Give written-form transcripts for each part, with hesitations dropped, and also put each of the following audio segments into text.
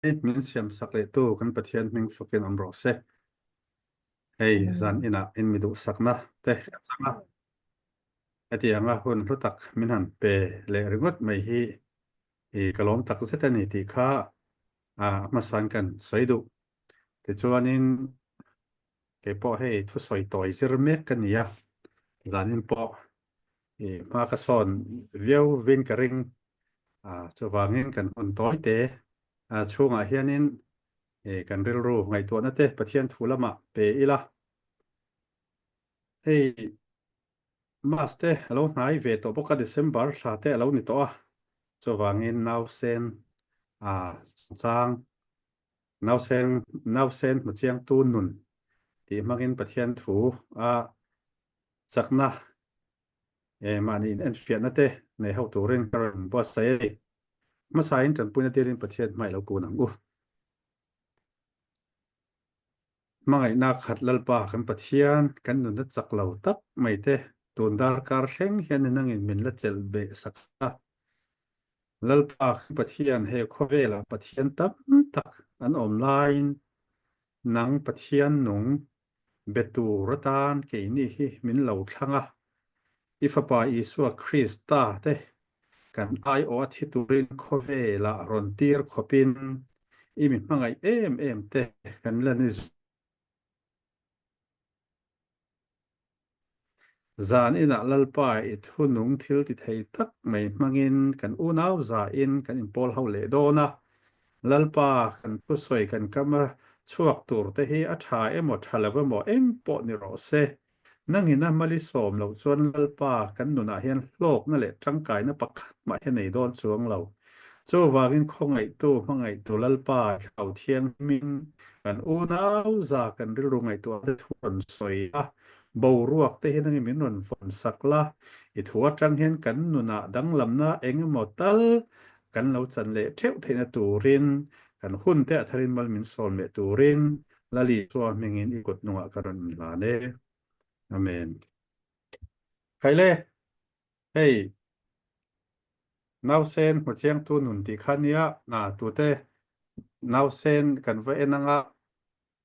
Min siam sak leh tu kan Pathian hming fakin awm rawh se. Hei zan inah in mi duhsakna te ka chang a, hetianga hun hlu tak min han pe leh ringawt mai hi i ka lawm tak zet a ni tih kha a hmasain kan sawi duh. Tichuanin kei pawh hei thusawi tawi zir mek ka ni a, zanin pawh i hma ka sawn viau vin ka ring. Chuvangin kan hun tawi te chhungah hianin kan rilru ngaihtuahna te Pathian thu lamah pe ila. Hei Mas te a lo hnai ve tawh bawk a, December thla te a lo ni tawh a, chuvangin nausen chungchang nausen nausen hmuchiangtu nun tih hmangin Pathian thu a chakna mahni in enfiahna te nei ho turin ka rawn buatsaih a ni. Hmasain tanpuina dilin Pathian hmai lo kun ang u. Hmangaihna khat Lalpa kan Pathian kan nunna chak lo tak mai te tun darkar thleng hian nangin min la chelh beh sak a. Lalpa kan Pathian he khawvelah Pathian tam tak an awm laiin nang Pathian nung be tur atan keini hi min lo thlang a, i Fapa Isua Krista te kan aiawh a thi turin khawvelah rawn tir khawpin i mi hmangaih em em te kan la ni zui. Zan inah Lalpa i thu nung thil ti thei tak mai hmangin kan unau zain kan inpawl ho leh dawn a. Lalpa kan thusawi kan kam a chhuak tur te hi a tha emaw tha lo emaw eng pawh ni rawh se. Nangin a mali sawm loh chuan Lalpa kan nunah hian hlawkna leh tangkaina pakhat mah hi nei dawn chuang lo. Chuvangin khawngaihtu hmangaihtu Lalpa thlau thianghlimin kan unau za kan rilru ngaihtuah te thu rawn sawi a, boruak te hi nangin min rawn vawn sak la, i thu atang hian kan nunah danglamna eng emaw tal kan lo chan leh theuh theihna turin kan hun te a tharin mal min sawm leh turin Lal Isua hmingin i kut hnungah ka rawn inhlan e. Amen. Khaile, hei nausen hmuchiangtu nun tih kha nia, na tute nausen kan va en anga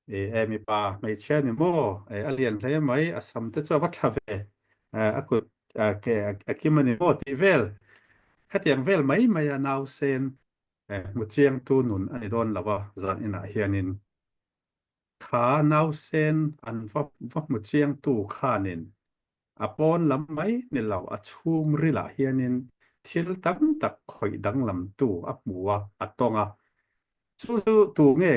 e, e mipa hmeichhia ni maw, e, a lian hle mai, a sam te chu a va tha ve, a kut ke a kim a ni maw tih vel, khatiang vel mai mai a nausen Hmuchiangtu nun a ni dawn lo a, zan inah hianin kha nausen an va va hmuchiangtu khanin a pawn lam mai ni lo, a chhungrilah hianin thil tam tak khawih danglamtu a hmu a, a tawng a. Chu chu tu nge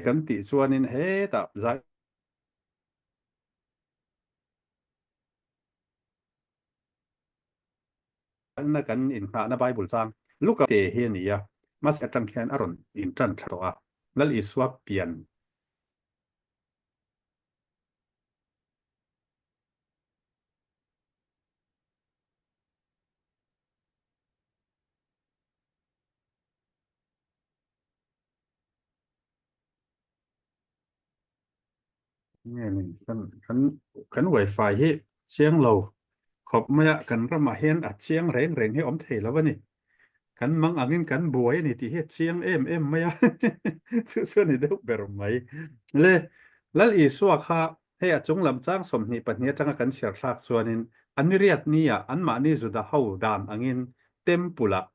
kan tih chuanin hetah zai na kan inngahna Bible chang Luka te hi a ni a, mahse atang hian a rawn intan thla tawh a, Lal Isua pian. Nge ni kan kan kan wifi hi chiang lo khawp mai a kan ramah hian a chiang reng reng hi awm thei lo a ni kan mang angin kan buai a ni tih hi a chiang em em mai a chu chu a ni deuh ber mai le Lal Isua kha hei a chung lam chang 22 atanga kan chhiar thlak chuanin a ni riat nia anmahni Juda ho dan angin temple ah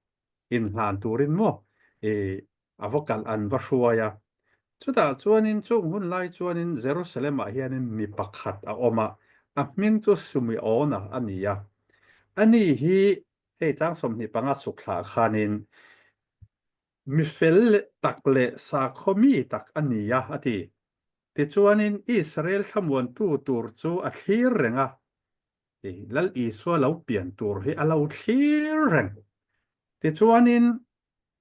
inhlan turin maw i a va kalh an va hruai a. Chutah chuanin chung hun lai chuanin Jerusalem-ah hianin mi pakhat a awm a, a hming chu Sumeona a ni a. Ani hi hei chang 25 chhuk thlah khanin mi fel tak leh sakhaw mi tak a ni a, a ti. Tichuanin Israel thlamuantu tur chu a thlir reng a, Lal Isua lo pian tur hi a lo thlir reng. Tichuanin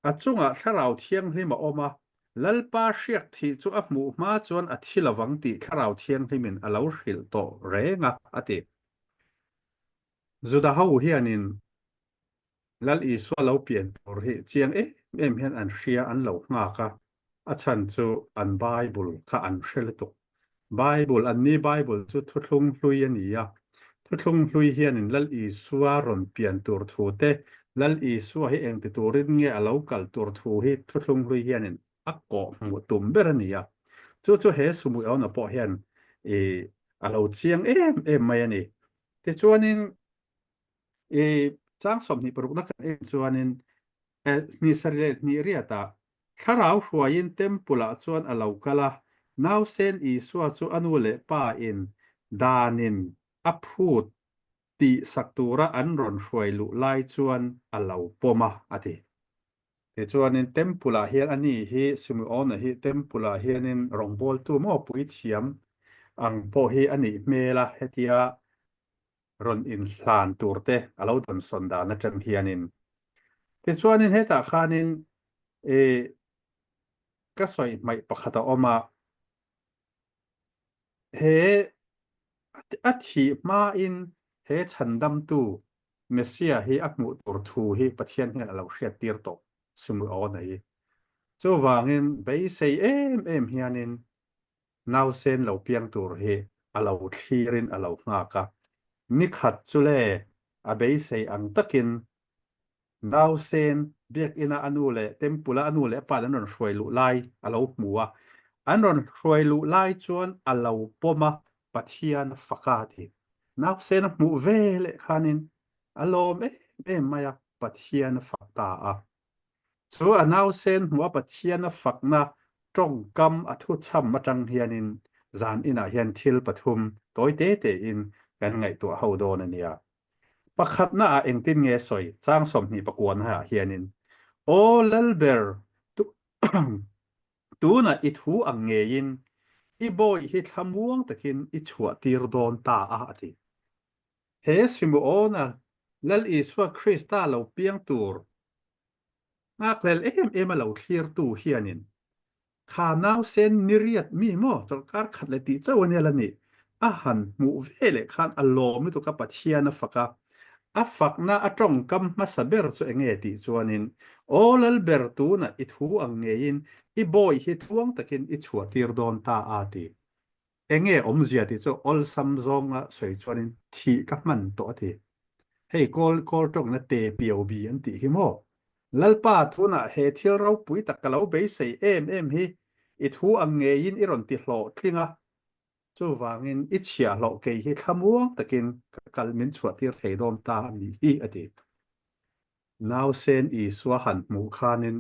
A chungah Thlarau Thianghlim a awm a, Lalpa hriak thih chu a hmuh hma chuan a thi lovang tih Thlarau Thianghlimin a lo hrilh tawh reng a, a ti. Juda ho hianin Lal Isua lo pian tur hi chiang em em hian an hria, an lo nghak a, a chhan chu an Bible kha an hre lutuk. Bible, anni Bible chu thuthlung hlui a ni a. Thuthlung hlui hianin Lal Isua rawn pian tur thu te, Lal Isua hi engti turin nge a lo kal tur thu hi thuthlung hlui hianin a kawh hmuh tum ber a ni a. Chu chu he Sumuiona pawh hian i a lo chiang em em mai a ni. Tichuanin i chang 20 parukna kan en chuanin hnih sarih leh hnih riatah Thlarau hruaiin Temple-ah chuan a lo kal a, nausen Isua chu a nu leh pa in danin a phut tih sak tura an rawn hruai luh lai chuan a lo pawm a, a ti. Tichuanin Temple-ah hian a ni hi, Simeona hi Temple-ah hianin rawngbawltu maw puithiam ang pawh hi a nih hmel a, hetia rawn inhlan tur te a lo dawnsawn dan atang hianin. Tichuanin hetah khanin i ka sawi hmaih pakhat a awm a, he a thih hmain he chhandamtu Messiah hi a hmuh tur thu hi Pathian hian a lo hriattir tawh Simeona hi. Chuvangin beisei em em hianin Nausen lo piang tur hi a lo thlirin a lo nghak a, nikhat chu le a beisei ang takin nausen biakina a nu leh Temple-a a nu leh a pa'n an rawn hruai luh lai a lo hmu a, an rawn hruai luh lai chuan a lo pawm a, Pathian a fak a ti. Nausen a hmuh ve leh khanin a lawm em em mai a, Pathian a fak ta a. Chu a nausen hmuh a Pathian a fakna tawngkam a thuchham atang hianin zan inah hian thil pathum tawi te tein kan ngaihtuah ho dawn a nia. Pakhatna ah engtin nge sawi chang 20 pakuana ah hianin, Aw Lalber, tunah i thu ang ngeiin i bawi hi thlamuang takin i chhuah tir dawn ta a, a ti. He Simuona Lal Isua Krista lo piang tur nghakhlel em em a lo thlirtu hianin kha nausen niriat mi maw chawlhkar khat leh tih chauh a nia la nih a han hmuh ve leh khan a lawm lutuk a Pathian a fak a, a fakna a tawngkam hmasa ber chu enge tih chuanin Aw Lalber tunah i thu ang ngeiin i bawi hi tluang takin i chhuahtir dawn ta a ti. Enge awmzia tih chu awlsam zawnga sawi chuanin thih ka hman tawh a ti. Hei kawl kawl tawngina te piau bi an tih hi maw? Lalpa tunah he thil ropui tak ka lo beisei em em hi i thu ang ngeiin i rawn ti hlawhtling a, chuvangin i chhiahhlawh kei hi thlamuang takin ka kal min chhuahtir thei dawn ta a nih hi a ti. Nausen Isua han hmuh khanin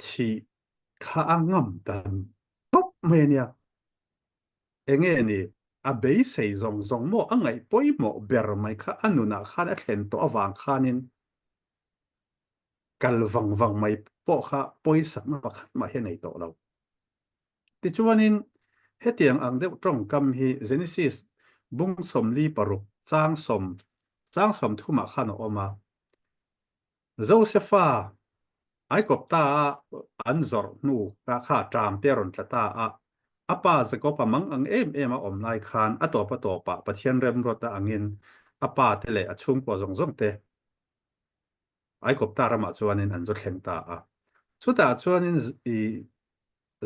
thih kha a ngam dan tawp mai a nia. Enge ni, a beisei zawng zawng maw a ngaih pawimawh ber mai kha a nunah khan a thlen tawh avang khanin kal vang vang mai pawh kha pawisakna pakhat mah hi a nei tawh lo. Tichuanin hetiang ang deuh tawngkam hi Genesis bung 46 chang sawm chang 30 ah khan a awm a. Josefa Aikawpta a an zawrh hnu kha ṭam te a rawn tla ta a, a pa Jakob-a mang ang em em a awm lai khan a tawp a tawpah Pathian remruatna angin a pa te leh a chhungkua zawng zawng te Aikawpta ramah chuanin an zu thleng ta a. Chutah chuanin i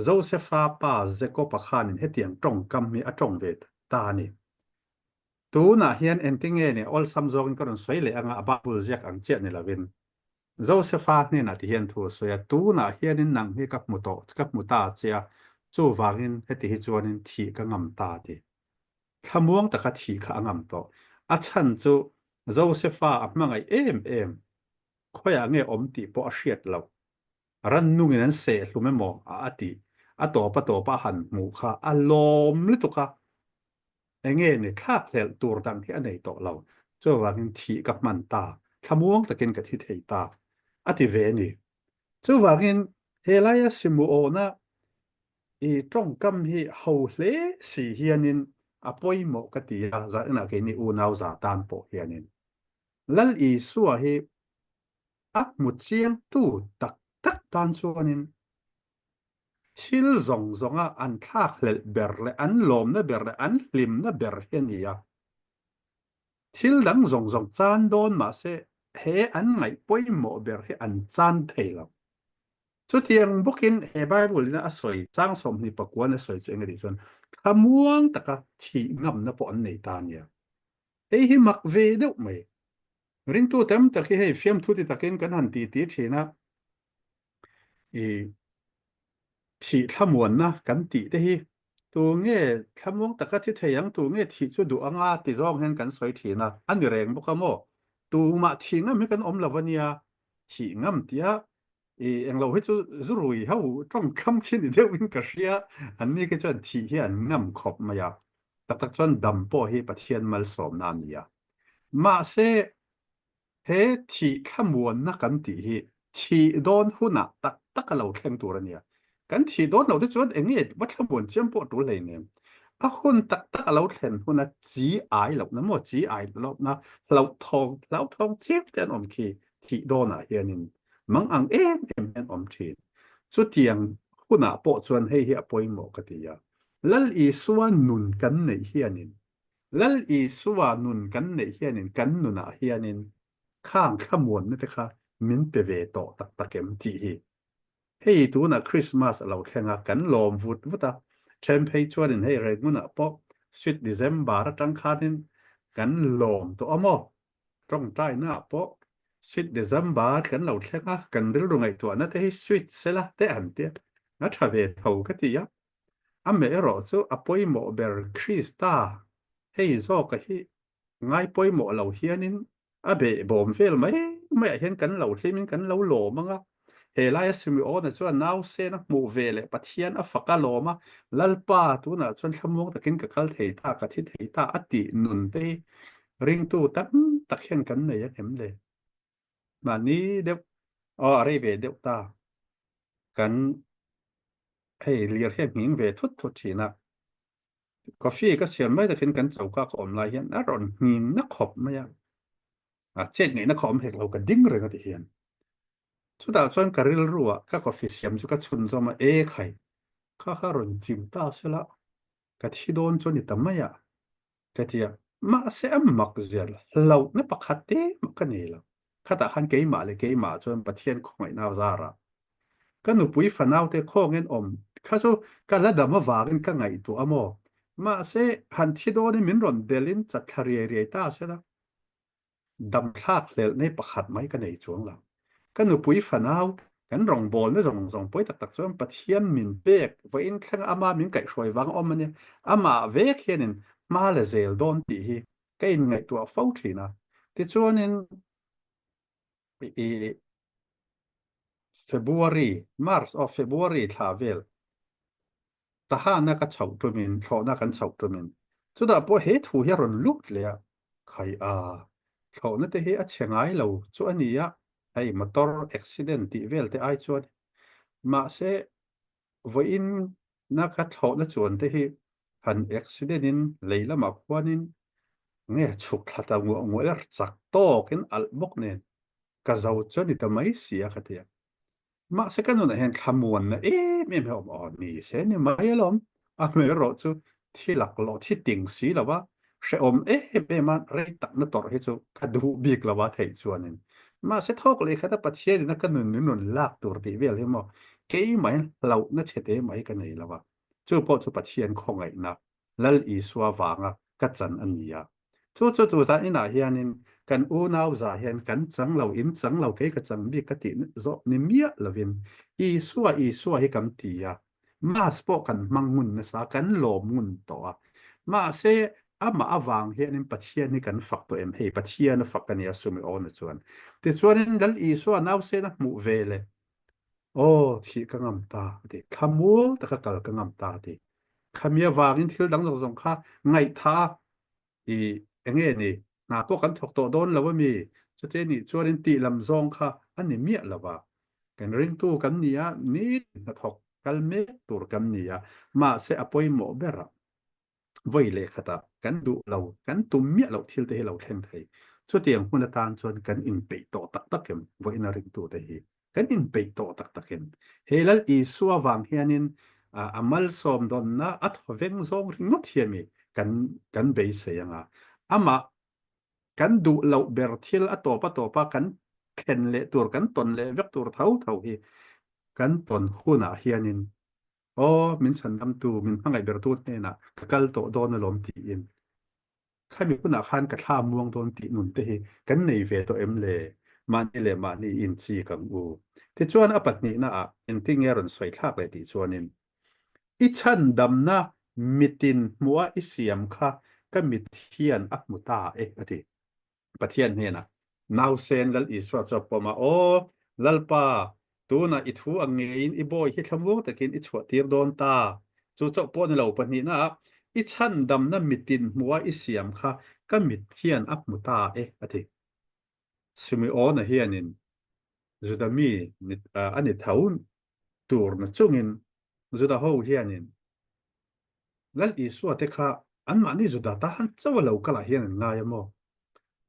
Josefa pa Jakob-a khanin hetiang ṭawngkam hi a ṭawng ve ta a ni. Tunah hian engtinge nih awlsam zawkin ka rawn sawi leh anga a Bible ziak ang chiah ni lovin Josefa hnenah ti hian thu a sawi a, tunah hianin nang hi ka hmu tawh, ka hmu ta che a, chuvangin heti hi chuanin thih ka ngam ta ti. Thlamuang taka thih kha a ngam tawh. A chhan chu Josefa a hmangaih em em, khawiah nge awm tih pawh a hriat loh. Rannungin an seh hlum emaw a a tih, a tawp a tawpa a han hmuh kha a lawm lutuk a, Enge ni thlak hlelh tur dang hi a nei tawh lo, chuvangin thih ka hman ta, thlamuang takin ka thi thei ta, a ti ve a ni. Chuvangin helaia simuawhna i tawngkam hi ho hle si hianin a pawimawh ka ti a, zaninah keini unau za tan pawh hianin Lal Isua hi a hmu chiangtu tak tak tan chuanin Thil zawng zawnga an thlakhlelh ber leh an lawmna ber leh an hlimna ber hi a ni a. Thil dang zawng zawng chan dawn mahse he an ngaih pawimawh ber hi an chan thei lo. Chutiang bawkin he Bible ina a sawi chang 29 a sawi chu eng a tih chuan. Thlamuang taka thih ngamna pawh an nei ta nia. Hei hi mak ve deuh mai. Ringtu tam tak hi hei fiamthu ti takin kan han ti ti thin a, i thih thlamuanna kan tih te hi tu nge thlamuang taka thi thei ang, tu nge thih chu duh anga ti zawng hian kan sawi thin a, a ni reng bawk a maw? Tumah thih ngam hi kan awm lo a nia, thih ngam tia i englo hi chu zurui ho tawngkam khi ni deuhin ka hria, an ni khi chuan thih hi an ngam khawp mai a, tak tak chuan dam pawh hi Pathian malsawmna a ni a. Mahse, he thih thlamuanna kan tih hi thih dawn hunah tak tak a lo thleng tur a nia. Kan thih dawn loh te chuan eng nge va thlamuan chiam pawh tul hleinem. A hun tak tak a lo thlen huna chi ai lohna maw chi ai lohna hlauhthawng hlauthawng chiam te an awm khi thih dawnah hianin mang ang em em hian awm thin. Chutiang hunah pawh chuan hei hi a pawimawh ka ti a. Lal Isua nun kan neih hianin Lal Isua nun kan neih hianin kan nunah hianin khang thlamuanna te kha min pe ve tawh tak tak em tih hi. Hei tunah Christmas a lo thleng a, kan lawm vut vut a, then phei chuanin hei Rengunah pawh Sweet December atang khanin kan lawm tawh a maw? Tawngtainaah pawh Sweet December kan lo thleng a, kan rilru ngaihtuahna te hi sweet sela te an tia, a tha ve tho ka ti a. Amaherawh chu a pawimawh ber Krista hei zawka hi ngai pawimawh lo hianin a behbawm vel mai maiah hian kan lo hlimin kan lo lawm ang a. He laia Simeona chuan nausen a hmuh ve leh Pathian a fak a lawm a, Lalpa tunah chuan thlamuang takin ka kal thei ta, ka thi thei ta a tih nun te hi ringtu tam tak hian kan nei a ngem le? Mahni deuh, aw a rei ve deuh ta, kan Hei lir hi a nghing ve thut thut thin a, coffee ka siam mai takin kan choka ka awm lai hian a rawn nghing na khawp mai a, a chet ngeihna kha awm hek lo ka ding reng a ti hian. Chutah chuan ka rilru ah ka coffee siam chu ka chhunzawm a, e khai, kha kha rawn chim ta sela, ka thi dawn chu a ni ta mai a, Ka ti a, mahse a mak zel, hlauhna pakhat te mah ka nei lo. Khatah khan keimah leh keimah chuan Pathian khawngaihna zarah ka nupui fanaute khawngin awm kha chu ka la dam avangin ka ngaihtuah a maw? Mahse han thi dawnin min rawn delhin chatthla riai riai ta sela. Damthlak hlelh nei pakhat mai ka nei chuang lo. Ka nupui fanau, kan rawngbawlna zawng zawng pawi tak tak chuan Pathian min pek vawiin thlenga ama min kaihhruai vang a awm a nia. Amah vek hianin hma la zel dawn tih hi ka inngaihtuah fo thin a. Tichuanin i February, March aw February thla vel Tahana ka chhoh tumin, thlawhna kan chhoh tumin chutah pawh he thu hi a rawn lut leh a, khai a, thlawhna te hi a chhe ngai lo chu a ni a, hei motor accident tih vel te ai chuan mahse vawiin na ka thlawhna chuan te hi han accident in lei lamah khuanin nge chhuk thla ta nguah nguah ila chak tawkin alh bawk nen ka zo chu a ni ta mai si a ka ti a. Mahse ka nunah hian thlamuanna em em hi a awm aw ni se ni mai alawm. A hmel erawh chu thi laklawh thi ting si lo va, hrehawm em em a rei takna tawrh hi chu ka duh bik lo a theih chuanin. Mahse thawk leh khat a Pathianin a ka nun min rawn lak tur tih vel hi maw keimahin hlauhna chhe te mai ka nei lo a, chu pawh chu Pathian khawngaihna Lal Isua vanga ka chan a ni a. Chu chu chu zan inah hianin kan unau za hian kan chang lo, in chang lo, kei ka chang bik ka tih zawh ni miah lovin Isua, Isua hi kan ti a, Mass pawh kan hmang ngun nasa, kan lawm ngun tawh a. Mahse, amah avang hianin Pathian hi kan fak tawh em? Hei, Pathian a fak a nia Sumeona chuan. Tichuanin Lal Isua nausen a hmuh ve leh, Aw, thih ka ngam ta, a ti. Thlamual taka kal ka ngam ta, a ti. Khami avangin thil dang zawng zawng kha ngaihtha a, i enge ni, hna pawh kan thawk tawh dawn lo a mi? Chute nih chuanin tih lam zawng kha a ni miah lo va. Kan ringtu kan ni a, nitin hnathawk kal mek tur kan ni a, mahse a pawimawh ber a. vawi leh khatah kan duh lo, kan tum miah loh thil te hi lo thleng thei. Chutiang hmun atan chuan kan inpeih tawh tak tak em? Vawiina ringtute hi kan inpeih tawh tak tak em? He Lal Isua vang hianin a malsawm dawnna a thawveng zawng ringawt hi ami kan kan beisei anga, amah kan duh loh ber thil a tawp a tawpa kan thlen leh tur, kan tawn leh vek tur tho tho hi kan tawn hunah hianin. Aw, min chhandamtu, min hmangaih bertu hnenah ka kal tawh dawn alawm tiin Khami hunah khan ka thla muang dawn tih nun te hi kan nei ve tawh em le? Mahni leh mahni inchik ang u. Tichuan a pahnihna ah engtinge a rawn sawi thlak leh tih chuanin, I chhandamna mitin hmuha i siam kha ka mit hian a hmu ta e a ti. Pathian hnenah nausen Lal Isua chu a pawm a, Aw, Lalpa, tunah i thu ang ngeiin i bawi hi thlamuang takin i chhuahtir dawn ta. Chu chauh pawh ni lo, pahnihnaah, i chhandamna mitin hmuha i siam kha ka mit hian a hmu ta e, a ti. Simeona hianin Juda mi a ni tho tur na chungin Juda ho hianin Lal Isua te kha anmahni Juda ta han chauh a lo kalah hian an ngai a maw?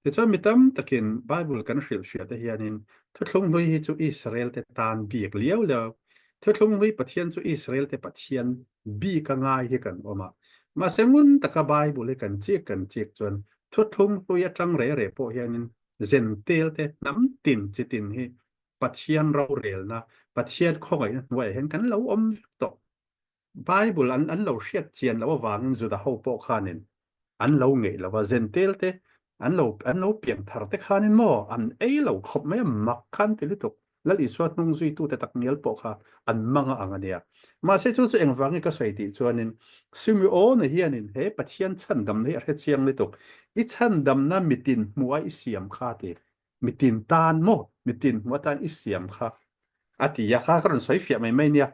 Tichuan mi tam takin Bible kan hrilhhriah te hianin Thuthlung hlui hi chu Israel te tan bik liau liau, Thuthlung hlui Pathian chu Israel te Pathian bik a ngai hi kan awm a. Mahse ngun taka Bible hi kan chik kan chik chuan Thuthlung hlui atang re re pawh hianin Zentel te hnam tin chi tin hi Pathian rorelna, Pathian khawngaihna hnuaiah hian kan lo awm vek tawh. Bible an an lo hriat chian loh avangin Juda ho pawh khanin an lo ngeih lo a, Zentel te an lo an lo piang thar te khanin maw an ei lo khawp mai a, mak khan ti lutuk. Lal Isua hnung zuitute tak ngial pawh kha an mang a ang a nia. Mahse chu chu engvangin ka sawi tih chuanin Simeona hianin he Pathian chhandamna hi a hre chiang lutuk. I chhandamna mitin hmuh a i siam kha ti. Mitin tan maw? Mitin hmuh atan i siam kha a ti a, kha ka rawn sawi fiah mai mai nia.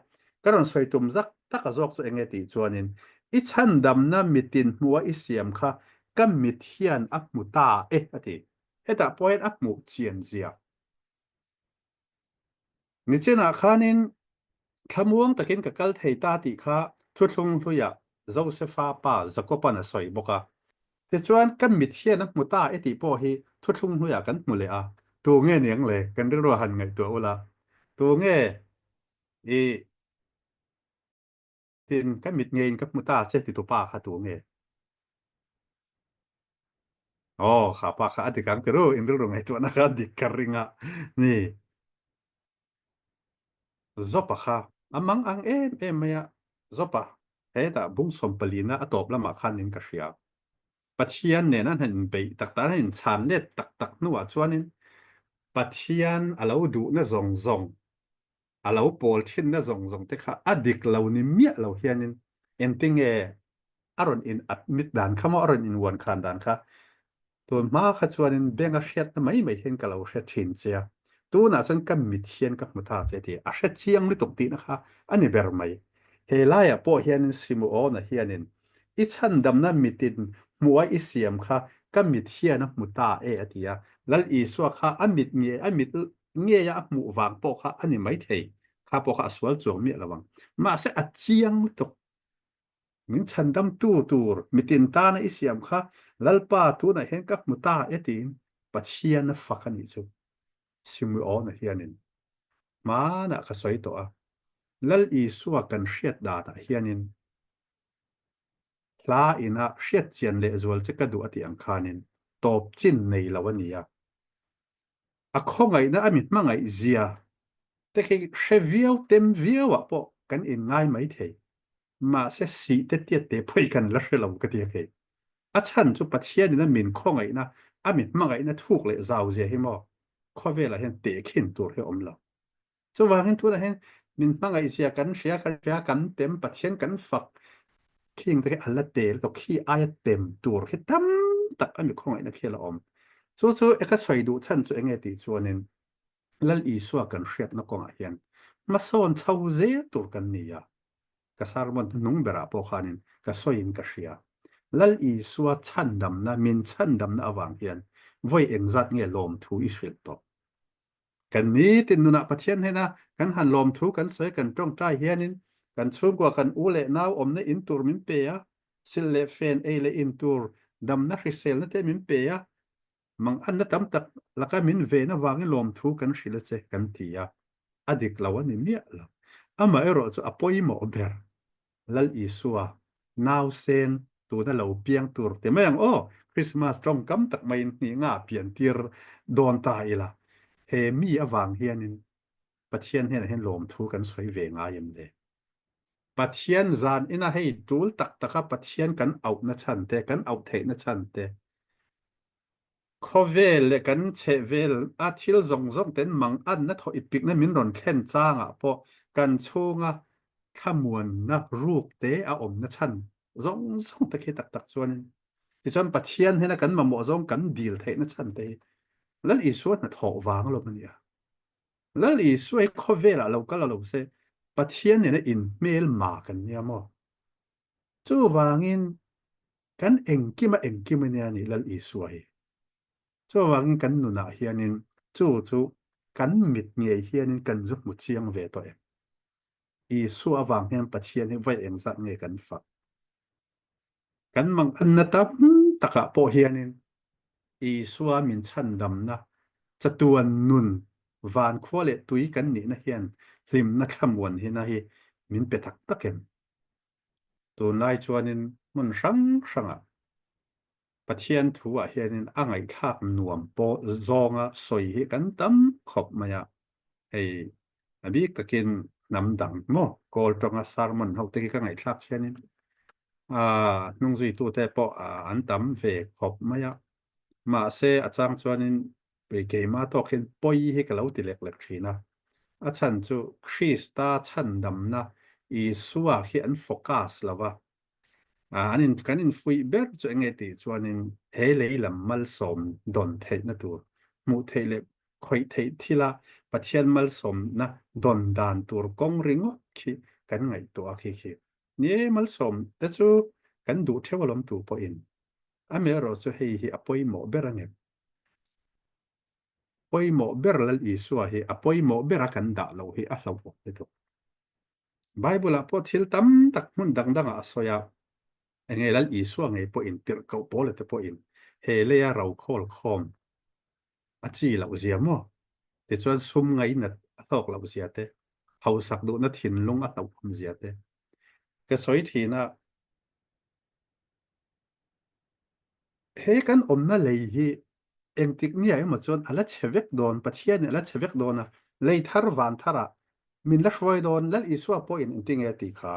Ka rawn sawi tum zak tak a zawk chu enge tih chuanin i chhandamna mitin hmuha i siam kha ka mit hian a hmu ta e a ti. Hetah pawh hian a hmuh chian zia. Nichinah khanin thlamuang takin ka kal thei ta tih kha thuthlung hluiah Josefa pa Jakoban a sawi bawk a. Tichuan, kan mit hian a hmu ta e tih pawh hi thuthlung hluiah kan hmu leh a. Tu nge niang le? Kan rilru han ngaihtuah ula. Tu nge i tin ka mit ngeiin ka hmu ta che titu pa kha tu nge? Aw, kha pa kha a dik ang tiru, in rilru ngaihtuahna kha a dik ka ring a ni. Zopa kha a mang ang em em mai a, Zopa, hetah bung sawmpalina a tawp lamah khan in ka hria. Pathian nen an han inbeih tak tak, an han inchhan let tak tak hnuah chuanin Pathian a lo duhna zawng zawng, a lo pawl thinna zawng zawng te kha a dik lo ni miah lo hianin engtinge a rawn in admit dan kha maw, a rawn invuan khan dan kha tun hma kha chuanin benga hriatna mai mai hian ka lo hre thin che a, tunah chuan ka mit hian ka hmu ta che tih a hre chiang lutuk tihna kha a ni ber mai. He laiah pawh hianin Simuona hianin i chhandamna mitin hmuha i siam kha ka mit hian a hmu ta e a ti a, Lal Isua kha a mit nge a mit ngeia a hmuh vang pawh kha a ni maithei, kha pawh kha a sual chuang miah lo ang. Mahse a chiang lutuk. Min chhandamtu tur mitin tana i siam kha Lalpa tunah hian ka hmu ta e tiin Pathian a fak a nih chu. Simeona hianin hmanah ka sawi tawh a, Lal Isua kan hriat danah hianin hla ina hriat chian lehzual che ka duh a tih ang khanin tawp chin nei lo a ni a. A khawngaihna a mi hmangaih zia te khi hre viau tem viau ah pawh kan in ngai mai thei. Mahse sih te tiat te pawh hi kan la hre lo ka ti a kei. A chhan chu Pathian in a min khawngaihna a mi hmangaihna thuk leh zau zia hi maw khawvel ah hian tehkhin tur hi a awm lo. Chuvangin tunah hian min hmangaih zia kan hria kan hria kan tem Pathian kan fak khing te khi a la tel tawh khi aia tem tur khi tam tak a mi khawngaihna khi a la awm. Chu chu e ka sawi duh chhan chu enge tih chuanin Lal Isua kan hriatna kawngah hian hmasawn chho zel tur kan ni a, ka sermon hnuhnung berah pawh khanin ka sawiin ka hria. Lal Isua chhandamna min chhandamna avang hian vawi engzat nge lawmthu i hrilh tawh? Kan nitin nunah Pathian hnena kan han lawmthu kan sawi kan tawngtai hianin kan chhungkua kan u leh nau awmna in tur min pe a, sil leh fen ei leh in tur damna hriselna te min pe a, manganna tam tak laka min ven avangin lawmthu kan hrilh a che kan ti a, a dik lo a ni miah lo. Amaherawhchu a pawimawh ber Lal Isua, nausen tuna lo piang tur ti mai ang aw, Christmas tawngkam tak maiin hnih nga pian tir dawn ta ila, he mi avang hianin Pathian hnenah hian lawmthu kan sawi ve ngai em le? Pathian zan ina hei tul tak taka Pathian kan auhna chhan te, kan auh theihna chhan te, khawvel leh kan chhehvel a thil zawng zawng ten manganna thawh ipikna min rawn thlen changah pawh kan chhunga thlamuanna ruk te a awmna chhan zawng zawng te khi tak tak chuanin tichuan Pathian hnena kan mamawh zawng kan dil theihna chhan te hi Lal Isua hnathawh vang alawm a ni a. Lal Isua hi khawvelah lo kal a lo se Pathian nena inhmelma kan nia maw? Chuvangin kan engkima engkim a nia ni Lal Isua hi. Chuvangin kan nunah hianin chu chu kan mit ngei hianin kan zu hmu chiang ve tawh em? Isua avang hian Pathian hi vawi engzat nge kan fak? Kan manganna tam takah pawh hianin Isua min chhandamna, chatuan nun, van khua leh tui kan nihna hian hlimna thlamuan hina hi min pe tak tak em? Tunlai chuanin hmun hrang hrangah Pathian thu-ah hianin a ngaihthlak nuam pawh zawnga sawi hi kan tam khawp mai a, hei a bik takin hnam dang maw Kawl tawnga sermon ho te khi ka ngaihthlak hianin hnungzuitute pawh an tam ve khawp mai a, mahse a chang chuanin keimah tawk hian pawi hi ka lo ti lek lek thin a, a chhan chu Krista chhandamna Isua khi an focus lo va, An in kan infuih ber chu eng nge tih chuanin he lei lam malsawm dawn theihna tur, hmuh theih leh khawih theih thila Pathian malsawmna dawn dan tur kawng ringawt khi kan ngaihtuah a khi khi. Ni e, malsawm te chu kan duh theuh alawm tu pawhin. Amaherawh chu hei hi a pawimawh ber ang em? Pawimawh ber Lal Isua hi a pawimawh bera kan dah loh hi a hlauhawm lutuk. Bible-ah pawh thil tam tak hmun dang dangah a sawi a, enge Lal Isua ngei pawhin tirhkoh Paula te pawhin he leia rokhawl khawm a chi loh zia maw? Tichuan sum ngainat a hlawk loh zia te, hausak duhna thinlung a hlauhawm zia te ka sawi thin a. He kan awmna lei hi engtik nia emaw chuan a la chhe vek dawn, Pathianin a la chhe vek dawn a, lei thar van tharah min la hruai dawn, Lal Isua pawhin engtinge a tih kha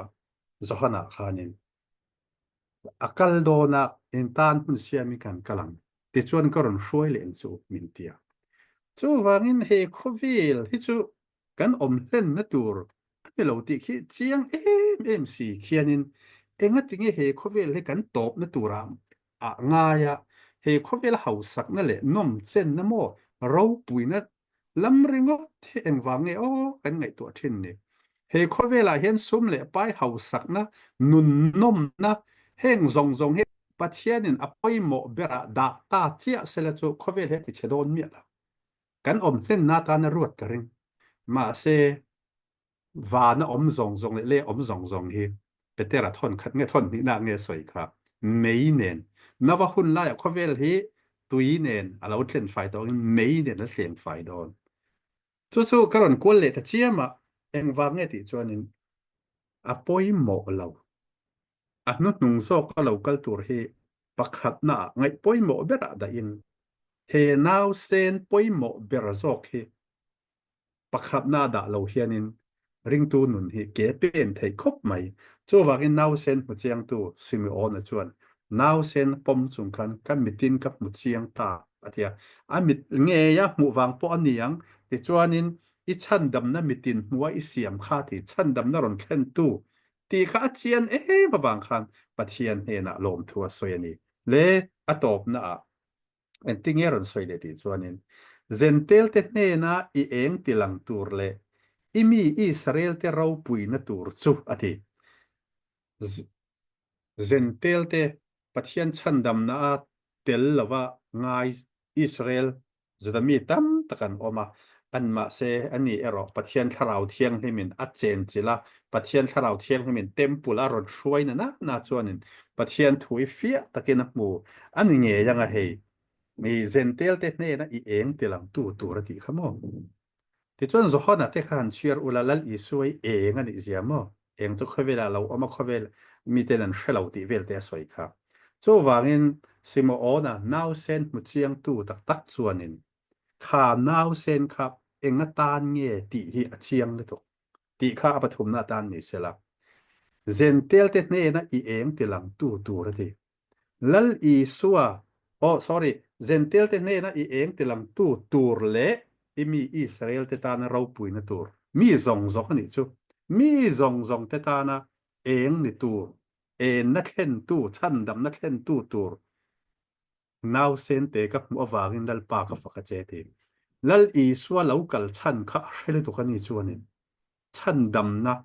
Johana khanin a kal dawn a, in tan hmun siamin kan kal ang, tichuan ka rawn hruai leh ang chu min ti a. Chuvangin he khawvel hi chu kan awm hlenna tur a ni lo tih khi chiang em em si khianin engatinge he khawvel hi kan tawpna turah ah ngai a, he khawvel hausakna leh nawmchenna maw ropuina lam ringawt hi engvang nge aw kan ngaihtuah thin ni. He khawvelah hian sum leh pai hausakna, nunnawmna heng zawng zawng hi Pathianin a pawimawh berah dah ta chiah sela chu khawvel hi a tichhe dawn miah lo. Kan awm hlenna atana ruat ka ring. Mahse, vana awm zawng zawng leh lei awm zawng zawng hi Petera thawn khat nge thawn hnihna nge sawi kha mei nen Nova hun laiah khawvel hi tui nen a lo thlen fai tawh angin mei nen a thleng fai dawn. Chu chu ka rawn kual leh ta chiam a, engvang nge tih chuanin a pawimawh lo. A hnuhnung zawka lo kal tur hi pakhatnaah ngaih pawimawh berah dahin he nausen pawimawh ber zawk hi pakhatna dah lo hianin ringtu nun hi ke pen theih khawp mai. Chuvangin nausen hmu chiangtu Simeona chuan nausen pawm chung khan ka mitin ka hmu chiang ta a ti a. A mit ngeia hmuh vang pawh a ni ang. Tichuanin i chhandamna mitin hmua i siam kha ti chhandamna rawn thlentu tih kha a chian em avang khan Pathian hnenah lawmthu a sawi a ni. Le a tawpnaah engtinge rawn sawi leh tih chuanin, Zentelte hnena i eng ti lang tur leh i mi Israelte ropuina tur chu a ti. Zentelte Pathian chhandamna a tel lova ngai Israel Juda mi tam tak an awm a, an mahse ani erawh Pathian Thlarau Thianghlimin a chenchilh a, Pathian Thlarau Thianghlimin Temple a rawn hruai na na na chuanin Pathian thu i fiah takin a hmu a ni ngei ang a hei mi Zentel te hnena i eng ti lang tu tur a tih kha maw? Tichuan Johana te kha han chhiar ula Lal Isua i eng a nih zia maw? Eng chu khawvelah lo awm a khawvel miten an hre lo tih vel te a sawi kha. Chuvangin Simeona nausen hmu chiangtu tak tak chuanin kha nausen kha eng atan nge tih hi a chiang lutuk tih kha a pathumna atan ni sela. Zentelte hnena i eng tilangtu tur a ti. Lal Isua, oh sorry, Zentelte hnena i eng tilangtu tur leh i mi Israelte tana ropuina tur, mi zawng zawng a nih chu, mi zawng zawngte tana eng ni tur, enna thlentu, chhandamna thlentu tur Nausente ka hmuh avangin Lalpa ka fak a che ti. Lal Isua lo kal chhan kha a hre lutuk a ni chuanin chhandamna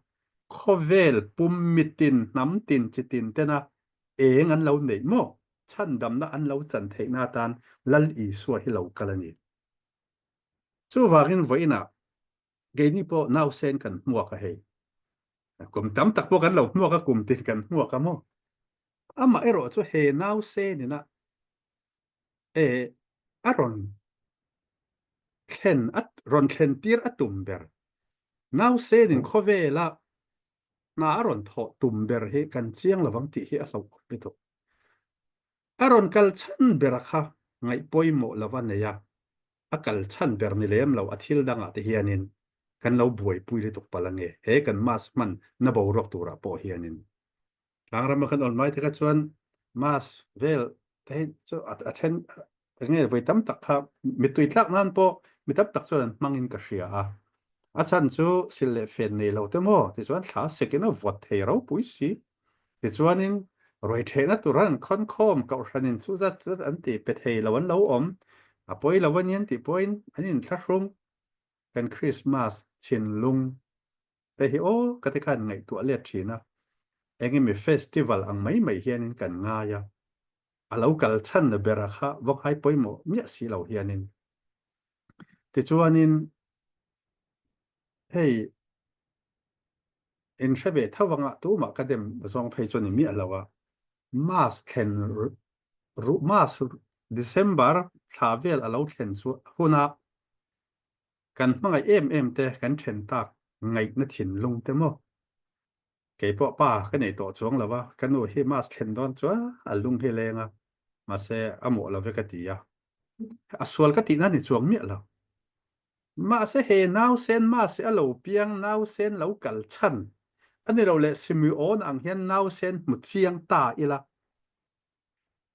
khawvel pum mitin hnam tin chi tin tena eng an lo neih maw chhandamna an lo chan theihna atan Lal Isua hi lo kal a ni. Chuvangin vawiinah keini pawh nausen kan hmuak a hei. Kum tam tak pawh kan lo hmuak a kum tin kan hmuak a maw. Amah erawh chu he nausen ina e a rawn thlen a rawn thlen tir a tum ber. Nausen in khawvela hna a rawn thawh tum ber hi kan chiang lovang tih hi a hlauhawm lutuk. A rawn kal chhan bera kha ngaih pawimawh lova nei a, a kal chhan ber ni lem lo a thil dangah te hianin kan lo buaipui lutuk palh ange he kan mask hman na boruak turah pawh hianin. Tlangrama kan awn mai te kha chuan mass vel te hi chu a then enge vawi tam tak kha mittui tlak nan pawh mi tam tak chuan an hmangin ka hria a. A chhan chu sil leh fen nei lo te maw tichuan thla sekin a vawt thei ropui si. Tichuanin ruai thehna tur an khawn khawm kohhranin chu zat zat an ti pe thei lo an lo awm. A pawi lo a nian tih pawhin an inthlahrung kan Christmas thinlung Hei hi aw ka ti khan ngaihtuah let thin a, engemaw festival ang mai mai hianin kan ngai a, a lo kal chhan na bera kha vawnghai pawimawh miah si lo hianin. Tichuanin hei in hre ve tho anga tumah ka dem zawng phei chu ni miah lo a, Mass thlen ruh Mass December thla vel a lo thlen chu huna Kan hmangaih em em te kan then tak ngaihna thinlung te maw? Kei pawh pa ka nei tawh chuang lo a, ka nu hi mass thlen dawn chuan a lung hi leng a, mahse a mawh lo ve ka ti a, a sual ka tihna ni chuang miah lo. Mahse he nausen mass hi a lo piang nausen lo kal chhan a ni lo leh Simeon ang hian nausen hmu chiang ta ila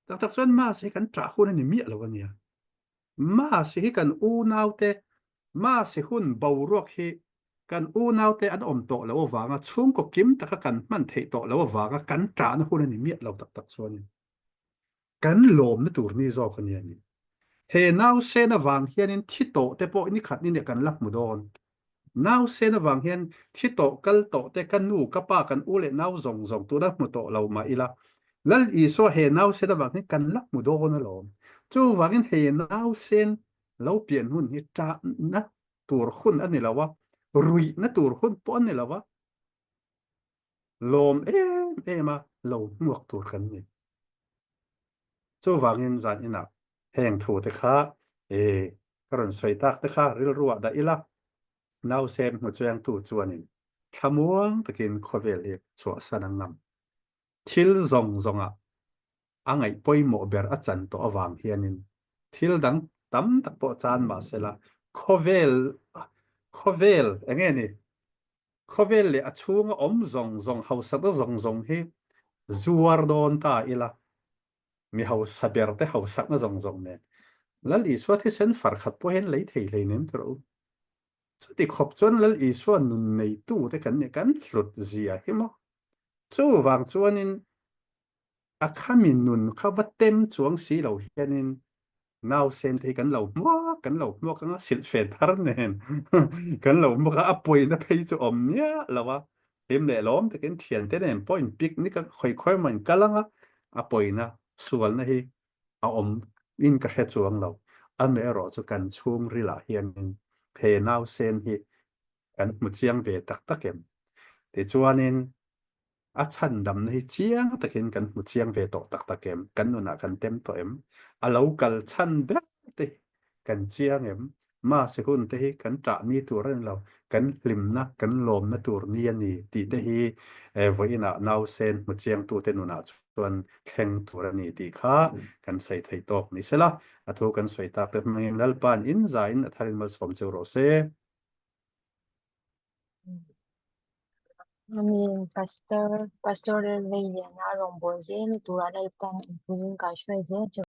tak tak chuan mass hi kan ṭah hun a ni miah lo a nia. Masi hi kan unaute, Masi hun boruak hi kan unaute an awm tawh loh avanga chhungkaw kim taka kan hman theih tawh loh avanga kan ṭahna hun a ni miah lo tak tak chuanin kan lawmna tur ni zawk a ni a ni. He nausen avang hianin thi tawh te pawh nikhat ni nia kan la hmu dawn. Nausen avang hian thi tawh kal tawh te ka nu ka pa kan u leh nau zawng zawng tuna hmu tawh lo mah ila Lal Isua he nausen avang hian kan la hmu dawn alawm. Chuvangin he nausen lo pian hun hi ṭahna tur hun a ni lo a, ruihna tur hun pawh a ni lo a, lawm em em a lo hmuak tur kan ni. Chuvangin zan inah heng thu te kha e ka rawn sawi tak te kha rilruah dah ila, nausen hmu chuangtu chuanin thlamuang takin khawvel hi chhuahsan a ngam. Thil zawng zawngah a ngaih pawimawh ber a chan tawh avang hianin thil dang tam tak pawh chan mah sela khawvel khawvel enge ni Khawvel leh a chhunga awm zawng zawng hausakna zawng zawng hi zuar dawn ta ila, mi hausa ber te hausakna zawng zawng nen Lal Isua thisen far khat pawh hian lei thei hlei nem tur a u. Chuti khawp chuan Lal Isua nun neitu te kan nih kan hlut zia hi maw. Chuvang chuanin A khami nun kha va tem chuang si lo hianin nausen te hi kan lo hmuak kan lo hmuak anga silhfen thar nen kan lo hmuak a, a pawina phei chu awm miah lo a, hlim leh lawm takin thiante nen pawh in picnic a khawi khawi emaw in kal anga a pawina sualna hi a awm in ka hre chuang lo. Amaherawh chu kan chhungril ah hianin he nausen hi kan hmu chiang ve tak tak em? Tichuanin A chhandamna hi chiang takin kan hmu chiang ve tawh tak tak em? Kan nunah kan tem tawh em? A lo kal chhan ber te hi kan chiang em? Mahse hun te hi kan ṭah ni tur a ni lo, kan hlimna, kan lawmna tur ni a ni tih te hi vawiinah nausen hmu chiangtute nunah chuan thleng tur a ni tih kha kan sawi thei tawk ni sela. A thu kan sawi tak te hmangin Lalpa'n in zaiin a tharin malsawm cheu rawh se. Amen. Pastor Pastor Lalveiliana rawngbâwl zel ni tura Lalpan inpuiin kaihruai zel che.